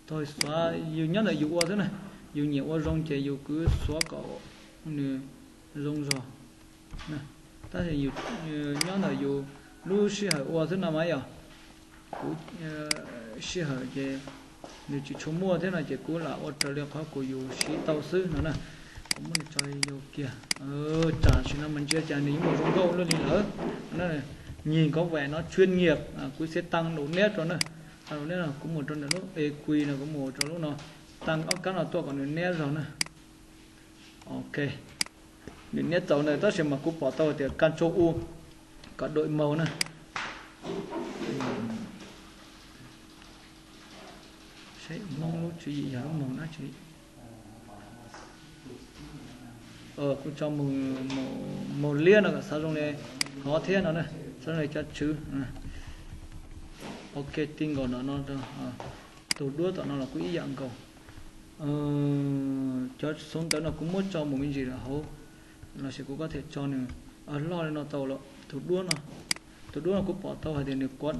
Tau xav yus nyob ntawm yus ua xwb na, yus nyiam ua zoo ces yus kuj xav kom nws zoo zog. Tab sis yus nyob ntawm yus lub sij hawm ua xwb no mas yog kuv sij hawm ces nws tsis tshua muaj thiab no ces kuv lam ua raws li qhov kuv yus siv tau xwb no na. Kuv muab nws tso yau kiag, tam sim no mas ntsia cas nws yuav mus zoo nkauj luaj li lawm. Nyig có vẻ nó chuyên nghiệp, kuv sẽ tăng độ nét rau na. Tăng độ nét no kuv mus rau ntawm lub EQ no, kuv mus rau lub no, tăng ob kab no tuaj kom nws neb zog na. Ok, nws neb tau na, tab sis mas kuv pom tau tias Ctrl U kom đổi màu na. Saib Hmoob lub tswv yim yog lub màu dab tsi. Kuv tso màu liab no kom xav zoo li hov thiab no na, xav zoo li cov tswv. Ok, ti nkaus no no, tus duab tom no los kuj ib yam nkaus. Cov xov ntawv no kuv muab tso mus me ntsis lawm hauv, los sis kuv có thể tso nws loj li no tau lawm. Tus duab no, tus duab no kuv pom tau hais tias nws kuav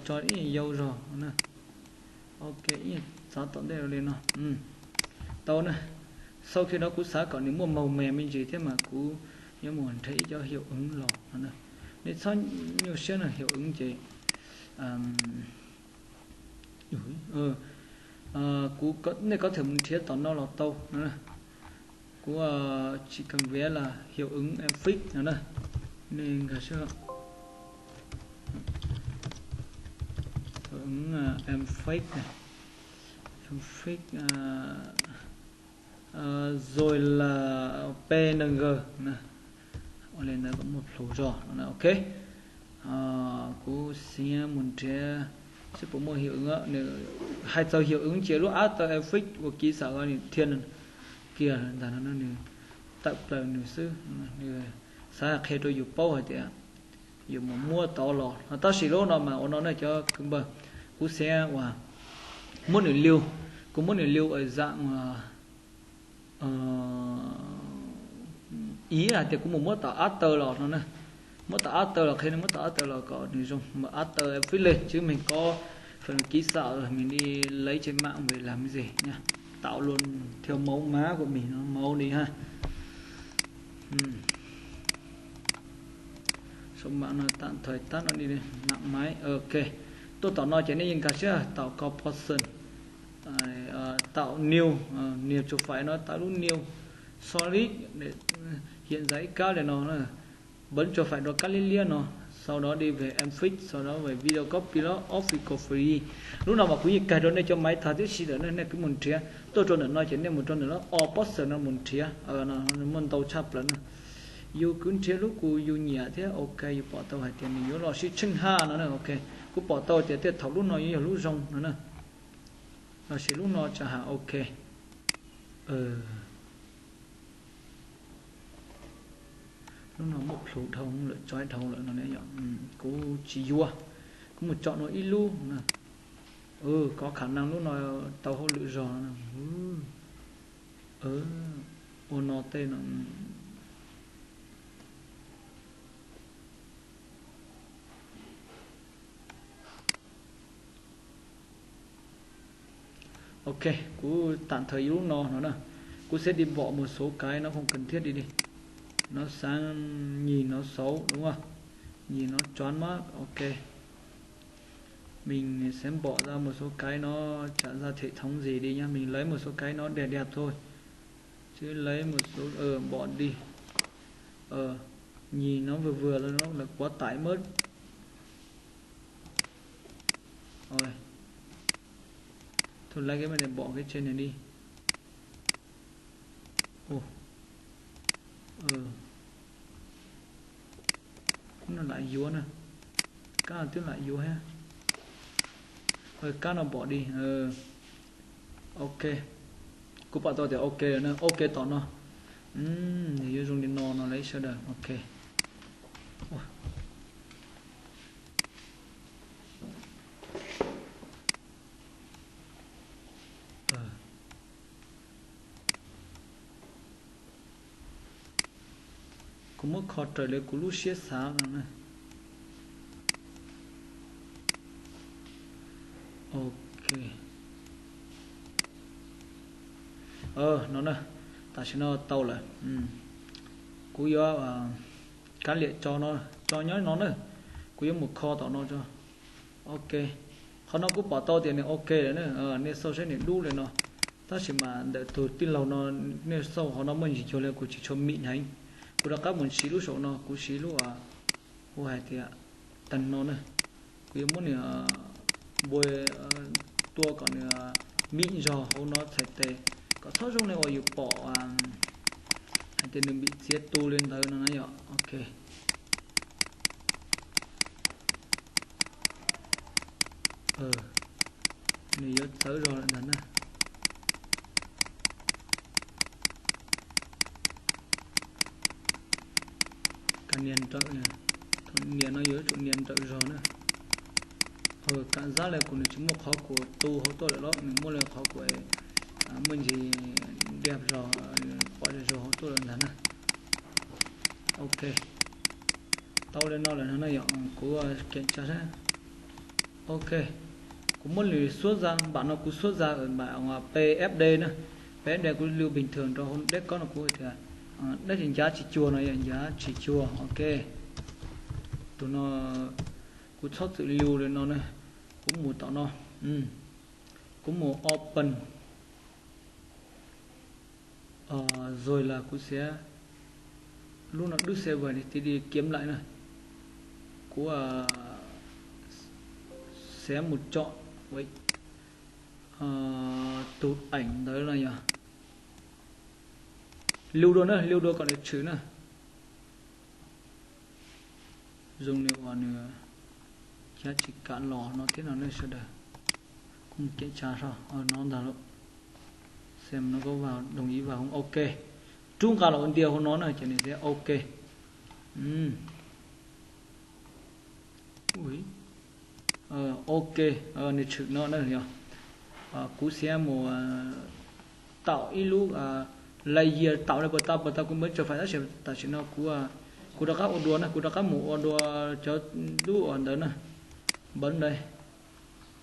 tso ib yam yau zog na. Ok, ib yam txav tom ntej li no tau na. Sau khi đó kuv xav kom nws muaj màu mè me ntsis thiab mas kuv yuav mus nrhiav ib cov hiệu ứng los no. Nej txhob nyuaj siab na, hiệu ứng ces kuv, nej có thể mus nrhiav tom no los tau no. Kuv chỉ cần vẽ là hiệu ứng effect no na. Nej nkag siab, hiệu ứng effect này, effect rồi là P N G na. Ua li ntawd kom muaj plhus zog no. Ok, kuv xiav mus nrhiav seb puas muaj hiệu ứng, nws hais txog hiệu ứng ces lub After Effects uas Kiv Xam nws thiaj kiag ntag no, nws tawm plaws nws xwb. Nws xav qhia rau yus paub hais tias yus mus muab tau los no. Tab sis lub no mas ua no ne cov kwv npawg, kuv xiav uas muab nws lưu, kuv muab nws lưu ở dạng Iv hais tias kuv mus muab tom After los no na. Muab tom After los qhia, muab tom After los kom nws zoo, mus After Effects lên chứ mình có phần Kiv Xam rồi mình đi lấy trên mạng về làm cái gì nha. Tạo luôn theo mẫu má của mình nó mẫu đi ha. Số mạng nó tạm thời tắt nó đi, mạng máy. Ok, tuaj tom no ces nej yeej nkag siab tạo composition, tạo new, new chuột phải nó tạo lub new, solid để hiện ra ib kab li no. Bấm chuột phải rau kab liab liab no, sau đó đi về effect, sau đó về video copy lub Office Free. Lub no mas kuv yeej kag rau nej cov maiv tag tib si lawm ne, nej kuj mus nrhiav. Tuaj rau ntawm no ces nej mus rau ntawm lub option no mus nrhiav, muaj ntau tshaj plaws na. Yus kuj nrhiav lub kuv yus nyiam thiab. Ok, yus pom tau hais tias nws yuav los sib tsheej haj no na. Ok, kuv pom tau tias tej thaum lub no yuav yog lub zoo no na, los sis lub no tsam haj. Ok, lub no muaj plhus dhau lawm, tsawg dhau lawm no ne. Kuv tsis yuav, kuv mus tso no ib lub na. Có khả năng lub no tau hauj lwm zog no. Ua no tej no. Ok, kuv tạm thời lub no no na. Kuv sẽ đi bỏ một số cái nó không cần thiết đi đi. Nó sáng, nhìn nó xấu đúng không? Nhìn nó choáng mắt. Ok, mình sẽ bỏ ra một số cái nó chả ra hệ thống gì đi nhá, mình lấy một số cái nó đẹp đẹp thôi. Chứ lấy một số, ờ, bỏ đi. Ờ, nhìn nó vừa vừa thôi, nó là quá tải mất. Thôi, thôi, lấy cái này, bỏ cái trên này đi. Ồ. Ờ. Khúc no lam yuav na. Kab no twb lam yuav thiab. Kab no bỏ đi. Ok, kuv pom tau tias ok lawm na. Ok, tom no nws yuav zoo li no no lawm sawv daws. Ok. Kuv muab kho raws li kuv lub siab xav no na. Ok. No na, tam sim no tau lawm. Kuv yuav kav liam tso no, tso nyob no na. Kuv yuav mus kho tom no tso. Ok, qhov no kuv pom tau tias nws ok lawm na. Nej xauj saib nws dub li no. Tab sis mas ntawm tus tij laug no, nej xauj qhov no muaj ntsis cuag li kuv tsis tshua mim heev. Kuv rov qab mus siv lub saum no, kuv siv lub hu hais tias tag no na. Kuv yuav muab nws npua tua kom nws mim zog hauv no txhais tes, kom txhob zoo li uas yus pom hais tias nws npim txiav tu li ntawd no na yom. Ok, nws yuav txawv zog lawm ntag na. Ka nias nrawm, thaum nias no yuav tsum nias nrawm zog na. Kam zab li kuv nws tsis muaj qhov kuv tu hauv tuaj lawm los nws muaj li qhov kuv muaj ntsis diaj zog, pom zog hauv tuaj lawm ntag na. Ok, tau li no lawm no yom, kuv kem tsa seb. Ok, kuv muab lwm xuab za, npam no kuv xuab za npam peb F D na, peb F D kuv lwm bình thường rau hauv deb kob no kuv tias dab tsi ncav tsis cuag no yog ncav tsis cuag. Ok, tus no kuv txhob txwm lwm li no na, kuv mus tom no, kuv mus open. Rồi là kuv sẽ, lub no đứt server thì đi kiếm lại na. Kuv sẽ mus chọn tus ảnh ntawd no yog, lưu dua na, lưu dua kom nws tshwm na. Zoo li uas nws cab tsis kam los no thiab no nej sawv daws. Kuv mus kem tsa so no ntag lawm. Xem nó có vào, đồng ý vào không? Ok. Rub nqa los ua ntia hauv no na ces nws thiaj ok. Ok, nws tshwm no na yog. Kuv sẽ mus tạo ib lub layer, tạo li puas tau, puas tau kuv mới cho phải, tab sis tam sim no kuv, kuv rov qab ua dua na, kuv rov qab mus ua dua cov lub uas ntawd na. Bấm đây.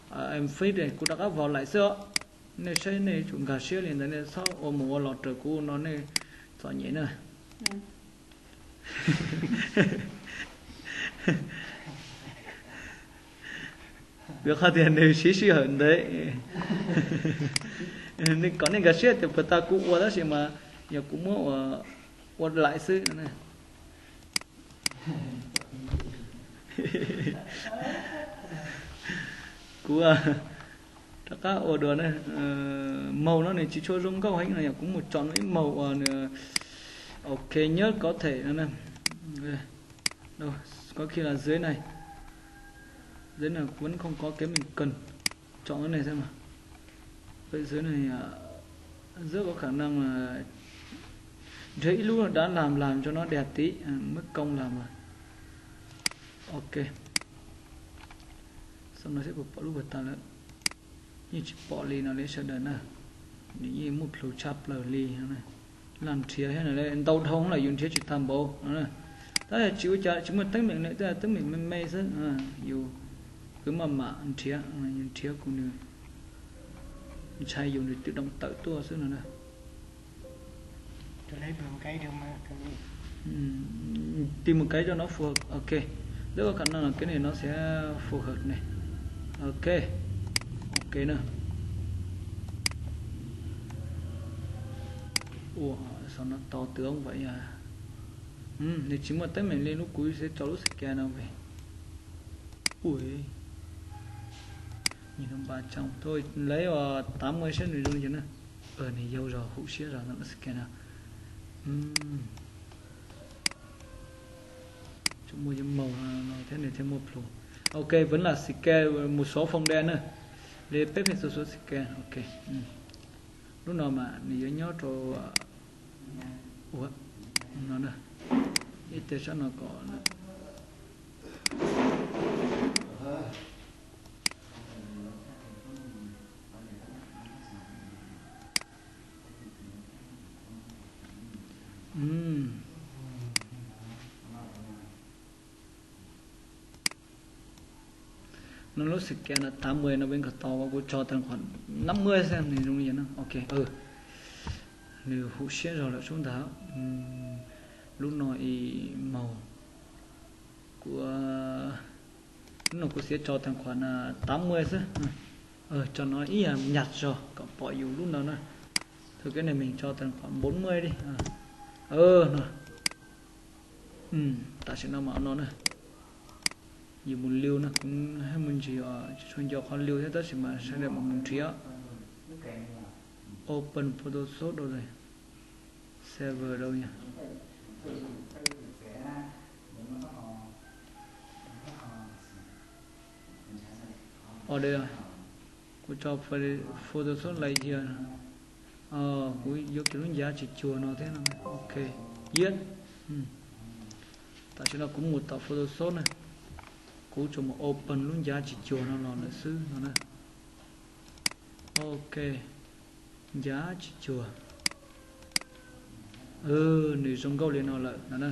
Em fit, kuv rov qab vào lại xwb os. Nej saib nej yuav tsum nkag siab li ntawd, nej txhob ua mus ua los raws kuv no nej txom nyem na. Vim qhov tias nws siv sij hawm ntev. Nws kom nej nkag siab tias puas tau kuv ua, tab sis mas yog kuv muab ua, ua lại xwb. Kuv rov qab ua dua na. Màu no nws tsis tshua zoo nkauj heev no yog kuv mus chọn ib màu uas nws ok nhất có thể no. Có khi là dưới này. Dưới này vẫn không có cái mình cần. Chọn cái này xem nào. Vậy dưới này rất có khả năng là nrhiav ib lub đã làm, làm cho nó đẹp tí, mất công làm rồi. Ok. Sau đó sẽ pom lub puas tau lawm. Yeej tsis pom li no li sawv daws na. Nws yeej muaj plhus tshaj plaws li no. Lam nrhiav thiab no, ntau dhau lawm yus nrhiav tsis tag npaum no. Tab sis tsis ua cas, tsis muaj teeb meem li, twb teeb meem me me xwb. Yus, yus maj mam nrhiav, yus nrhiav kuv nws ntshai yus nws tự động tawm tuaj xwb no na. Tìm một cái cho nó phù hợp. Ok. Rất có khả năng là cái này nó sẽ phù hợp này. Ok. Ok na. Ua, sao nó to tướng vậy à? Nws tsis muaj teeb meem li, lub kuv sẽ cho lub xì ke no về. Ui, nhìn nó ba trăm thôi, lấy tám mươi seb nws zoo li cas na. Nws yau zog, hum siab zog lub xì ke no. Tsum muaj yeej maus no thiab nws thiaj muaj plhus. Ok, vẫn là xì ke một số phông đen na. Li peb pheej xuas xuas xì ke. Ok. Lub no mas nws yuav nyob rau ua no na. Ib tiag sab no kom No lub xì ke no tám mươi no, bên cạnh tao kuv cho tao khoảng năm mươi xem nws zoo li cas na. Ok, ừ. Nws hum siab zog lawm sub ntag. Lub no i maus, kuv, lub no kuv xiav tso tag khuam na, tav muaj xwb. Tso no ib yam nyaj zog kom pom yus lub no na. Thaum kev ne meeg tso tag khuam npaum muaj li. No, tam sim no mas no na. Yus mus liu na, kuv haj mus ntsis os, tsis tshua nco qhov liu thiab tab sis mas sawv daws mam mus nrhiav. Open Photoshop rau, server rau yog. Os, kuv tso Photoshop Lightyear. Kuv yuav kiag lub ncav tsis cuag no thiab no. Ok, yep. Tam sim no kuv mus tom Photoshop na, kuv tsuas mus open lub ncav tsis cuag no los lawm xwb no na. Ok, ncav tsis cuag. Nws zoo nkauj li no lawm no na.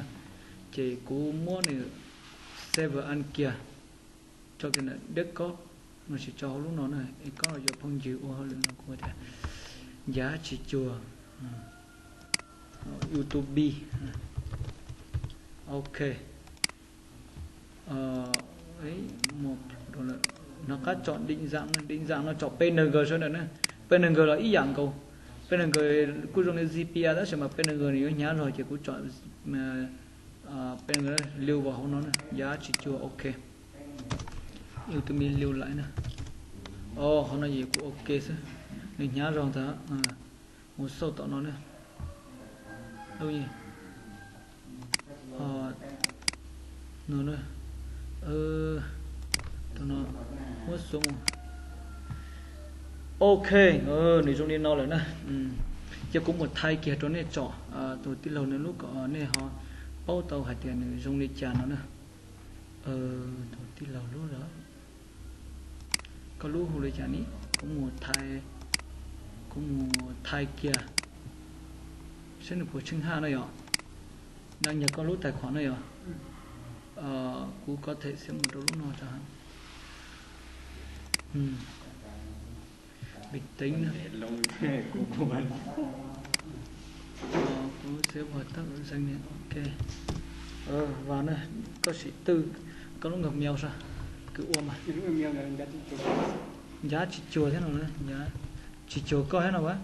Ces kuv muab nws save as kiag, tso kiag ntawm deb kob, no sis tso hauv lub no na, es koj yuav phooj ywg ua hauj lwm no kuv tias ncav tsis cuag. YouTube. Ok. Hnov qab tso định dạng, định dạng no tso P N G sawv daws na. P N G los ib yam nkaus. P N G kuj zoo li J P G tab sis mas P N G nws yuav hnyav zog ces kuv tso P N G liu vas hauv no na, ncav tsis cuag. Ok. Ib tug me liu lais na. Os, qhov no ces kuv ok xwb, nws hnyav zog ntag. Mus xauj tom no na. No, muab xua mus. Ok, nws zoo li no lawm na. Ces kuv mus thaij kiag rau nej tsom, tus tij laug nws lub kom nej ho paub tau hais tias nws zoo li cas no na. Tus tij laug lub lawm. Koj lub hu li cas ni? Kuv mus thaij, kuv mus thaij kiag saib nws puas tsheej haj na yom. Đăng nhập koj lub tài khoản na yom. Kuv có thể sẽ mus rau lub no tso. Bình tĩnh. Kuv sẽ vào tab lũ danh này, ok. Vào na, koj sim twj koj lub nkag meo saib, kwv ua mas. Ncav tsis cuag thiab no, tsis cuag koj thiab no a.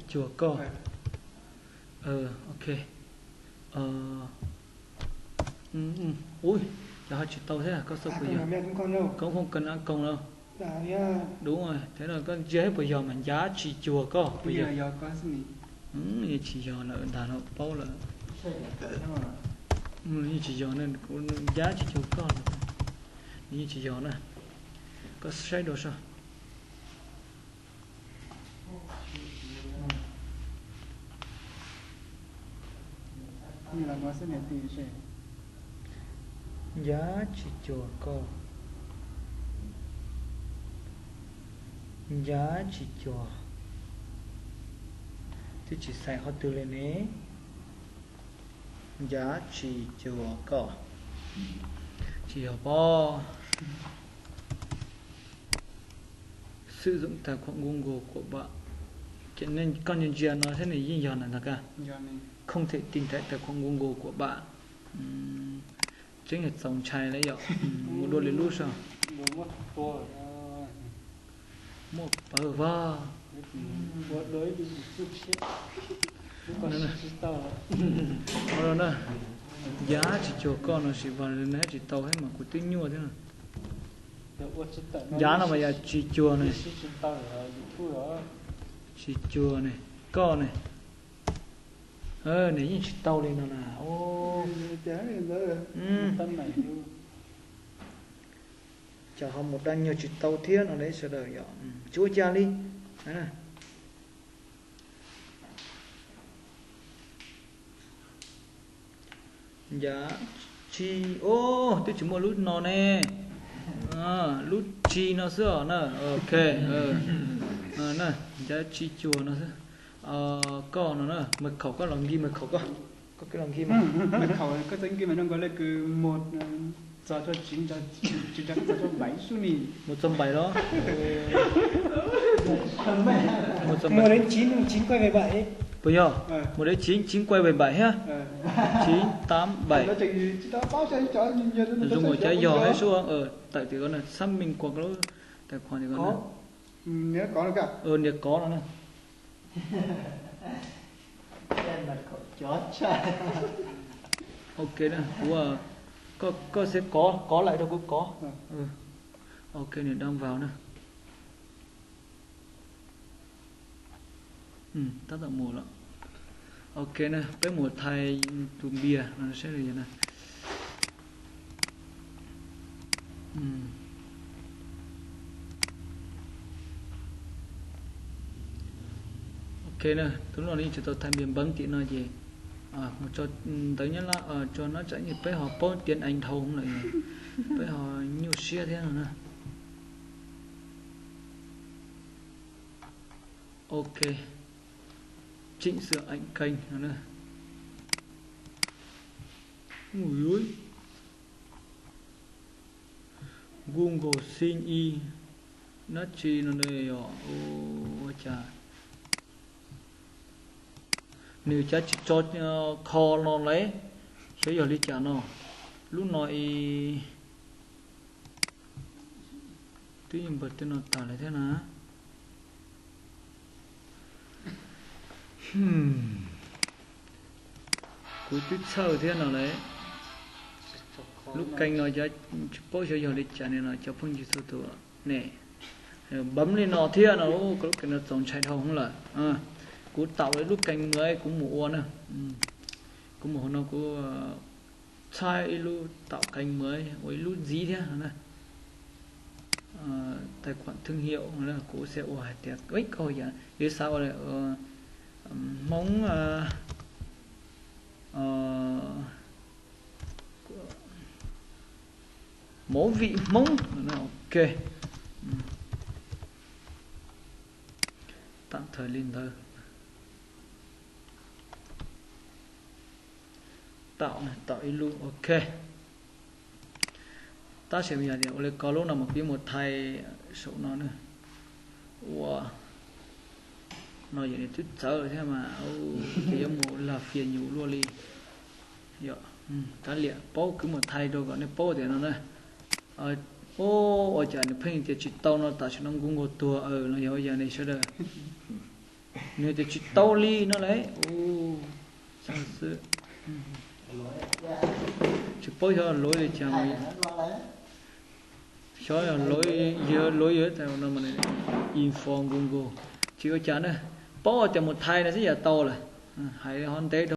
Cuag koj. Ok. Ui, cov ho tsis tau thiab, koj xauj puas yog? Koj không cần a còng đâu. Đúng rồi, thế là koj ntsia thiab puas yog mas ncav tsis cuag koj puas yog? Yeej tsis yog lawm, ntag no paub lawm. Yeej tsis yog, ncav tsis cuag koj lawm. Yeej tsis yog na. Koj saib dua soj. Ncav tsis cuag koj. Ncav tsis cuag. Twb tsis xaiv qhov twg li ne. Ncav tsis cuag koj. Tsis yog pob. Sử dụng tài khoản Google của bạn. Ces koj ntsia ntsia no thiab nws yeej yog ntag koj. Không thể tìm thấy tài khoản Google của bạn. Tseeb yog txaus ntshai lawm yom. Mus dua lwm lub soj. Muaj pawg vog. Ncav tsis cuag koj no sis vas li no tsis tau thiab mas kuv twb nyuaj thiab no. Ncav no mas yog tsis cuag ne. Tsis cuag ne, koj ne. Nws yeej tsis tau li no na. Cov ho mus đăng nhập tsis tau thiab no ne sawv daws yom. Tsis ua cas li. Ncav tsis, o, twb tsis muaj lub no ne. Lub tsis no xwb os na. Ok. Ncav tsis cuag no xwb. Koj no na, mật khẩu koj los nkig mật khẩu koj. Koj los nkig mật khẩu koj txawm nkig mas zoo nkaus li kws một, một trăm bảy xub ni. Một trăm bảy đó. Một đến chín, chín quay về bảy. Puas yog? Một đến chín, chín quay về bảy ha. Chín tám bảy. Dùng một cái giò hay số, tải từ có xác minh qua lub tài khoản thì có. Nias có no na. Ok na, kuv, koj, koj sẽ có, có lại cho kuv có. Ok, nias đăng vào na. Tab tom mus lawm. Ok na, peb mus thaij tus npias no seb li na. Ok na, tus no yeej tsis tau thaij npias npeev tim no ces mus tso ntawv Nyab Laj, tso no tsam peb ho paub tiếng Anh dhau lawm, peb ho nyuaj siab thiab no na. Ok, chỉnh sửa ảnh kênh no na. Ui, Google xin y dab tsi no yog ua cas nws cas tsis tso kho no lawm, xyov yog li cas no. Lub no i twb yeej npawg tej no tag lawm thiab na. Kuv twb txhawj thiab no lawm. Lub kênh no tsis paub xyov yog li cas ne no cov phooj ywg txhua tus ne. Bấm li no thiab no, lub kênh no txaus ntshai dhau hwv lawm. Kuv tạo lub kênh mới kuv mus ua na. Kuv mus hauv no kuv txhawb ib lub tạo kênh mới ua ib lub ntxiv thiab no na. Tài khoản thương hiệu no kuv sẽ ua hais tias koj yog xav ua Hmoob movie Hmoob, ok. Tạm thời li ntawd. Tạo, tạo ib lub, ok. Tab sis yog tias ua li ko lub no mas kuv yuav mus thaij saum no na. Ua no yog nws twb txawv thiab mas ces yuav mus lag fias nyuv luaj li. Yog, kav liam, paub kuv mus thaij rau kom nej paub tias no na. Ua cas nws pheej tias tsis tau no, tam sim no Google tuag no yog ua cas ne sawv daws? Nws tias tsis tau li no lawm. Tsis paub xyov luav li cas, xyov luav, yog luav yog tas no mas info Google tsis ua cas na. Paub tias mus thaij no xwb yam tau lawm. Hais ho ntev